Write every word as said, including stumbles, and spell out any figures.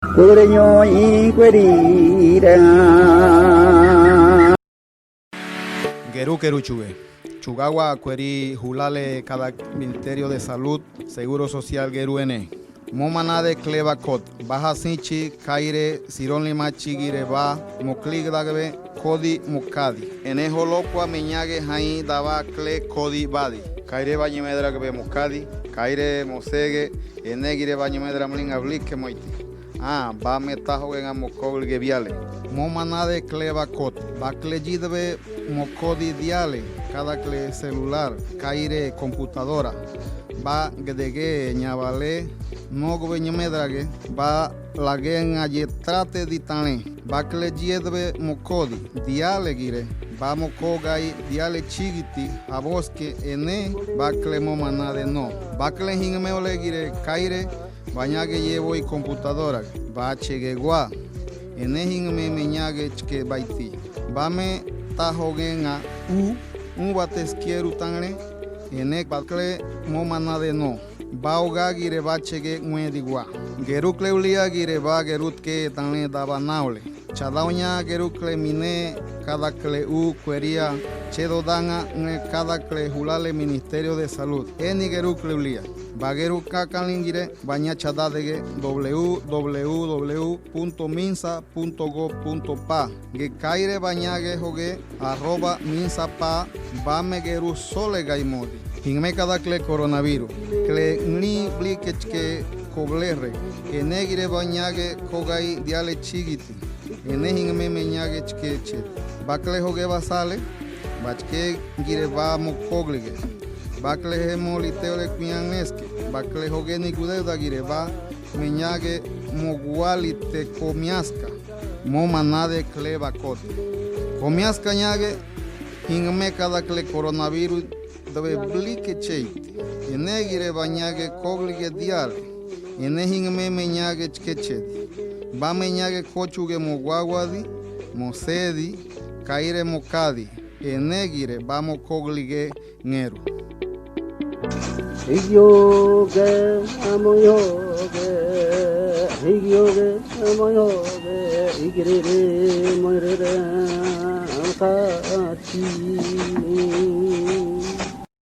Kuereño i kuerira. Gerukeruchuwe. Chugawa kueri hulale kada Ministerio de Salud, Seguro Social geruene. Mo manade kle bakot, ba hasinchi kaire sironlimachi gire ba mokligdagbe kodi mokadi. Ene holokua meñage hain daba kle kodi badi. Kaire ba ñemedragbe mokadi, kaire mosege, ene gire ba ñemedra mlin ablike moiti. Ah, ba me tahogenga mokoglige biale. Mo manade kle bakot, ba kle yidebe mokodi diale, kada kle celular, kaire computadora. Ba gedege ñabale, nogube ñemedrage, ba lagenga ye trate di tale. Ba kle yidebe mokodi diale gire, ba mokogai diale chigiti, haboske ene, ba kle mo manade no. Ba kle hingmeo le gire kaire, bañage ye boi computadora, bachege gua. Ene hingme meñage chke baiti. Ba me tahogenga u, un bateskieru tanle, ene ba kle mo manade no. Ba ogagire bachege nguedigua. Geruk le ulia gire ba gerutke tanle daba naule. Chadauña geruk le mine kada kle u kueria chedo danga nge kada kle hulale Ministerio de Salud. Eni geruk le ulia. Ba geruk kakalingire baña chadadege www punto minsa punto gob punto pa. Ge kaire bañage hoge arroba minsa pa ba me geru sole gai modi. Hingme kada kle coronavirus. Kle ngli blike chke koblerre. Ene gire bañage kogai diale chigiti. Ene hingme meñage chke che. Ba kle hoge basale. Ba chke gire ba mokoglige. Ba kle hemo liteole kuñan neske. Ba kle hoge ni gudeda gire ba meñage mogualite komiaska. Mo manade kle bakot. Komiaska ñage hingme kada kle coronavirus debe blike cheiti. Ene gire bañage koglige diale. Ene hingme meñage chke chedi. Ba meñage kochuge moguaguadi, mosedi, kaire mokadi. Ene gire ba mokoglige ngeru. Higioge, amoihoge, higioge, amoihoge, igiriri, moirere, alkati.